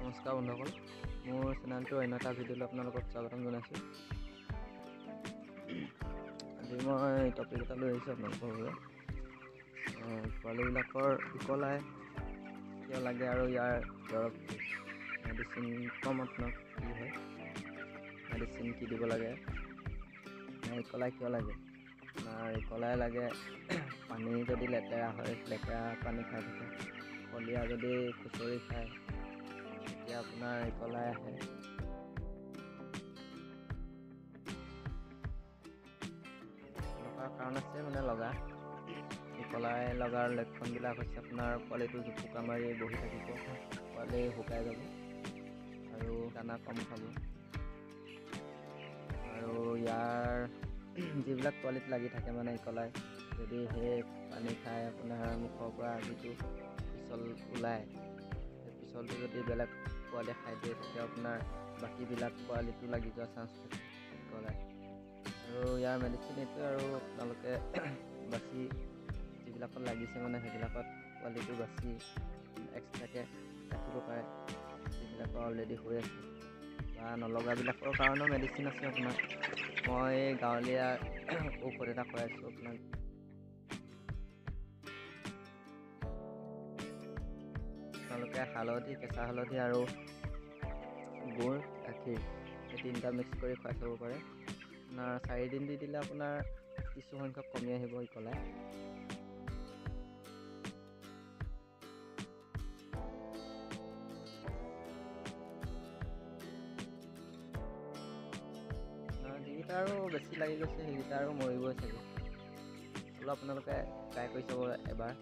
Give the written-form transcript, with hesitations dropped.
নমস্কাৰ বন্ধুসকল, মোৰ চেনেলটোৰ অন্য এটা ভিডিঅ'লৈ আপোনালোকক স্বাগতম জনাইছোঁ। আজি মই টপিক এটা লৈ আহিছোঁ আপোনালোকৰ বাবে। পোৱালিবিলাকৰ ইকলাই কিয় লাগে আৰু ইয়াৰ দৰৱ কি, মেডিচিন কম আপোনাক কি হয়, মেডিচিন কি দিব লাগে, ইকলাই কিয় লাগে। আপোনাৰ ইকলাই লাগে পানী যদি লেতেৰা হয়, লেতেৰা পানী খাই থাকে, কলীয়া যদি খুচৰি খায়, তেতিয়া আপোনাৰ ইকলাই আহে। এনেকুৱা কাৰণ আছে মানে লগা। ইকলাই লগাৰ লক্ষণবিলাক হৈছে আপোনাৰ পোৱালিটো জোপোকা মাৰি বহি থাকিব, পোৱালি শুকাই যাব আৰু দানা কম খাব। আৰু ইয়াৰ যিবিলাক পোৱালিত লাগি থাকে মানে ইকলাই, যদি সেই পানী খাই আপোনাৰ মুখৰ পৰা যিটো পিছল ওলায়, সেই পিছলটো যদি বেলেগ পোৱালিয়ে খাই দিয়ে, তেতিয়া আপোনাৰ বাকীবিলাক পোৱালিটো লাগি যোৱা চান্স থাকে ইকলাই। আৰু ইয়াৰ মেডিচিন এইটোৱে। আৰু আপোনালোকে বাচি যিবিলাকত লাগিছে মানে সেইবিলাকত পোৱালিটো বাচি এক্সট্ৰাকৈ ৰাখিব পাৰে, যিবিলাকৰ অলৰেডি হৈ আছে বা নলগাবিলাকৰ কাৰণেও মেডিচিন আছে। আপোনাৰ মই গাঁৱলীয়া ঔষধ এটা কৈ আছোঁ আপোনাক। আপোনালোকে হালধি, কেঁচা হালধি আৰু গুৰ, গাখীৰ এই তিনিটা মিক্স কৰি খুৱাই চাব পাৰে। আপোনাৰ 4 দিন দি দিলে আপোনাৰ কিছু সংখ্যক কমি আহিব ইকলাই। যিকেইটা আৰু বেছি লাগি গৈছে সেইকেইটা আৰু মৰিবই চাগে। অলপ আপোনালোকে ট্ৰাই কৰি চাব এবাৰ।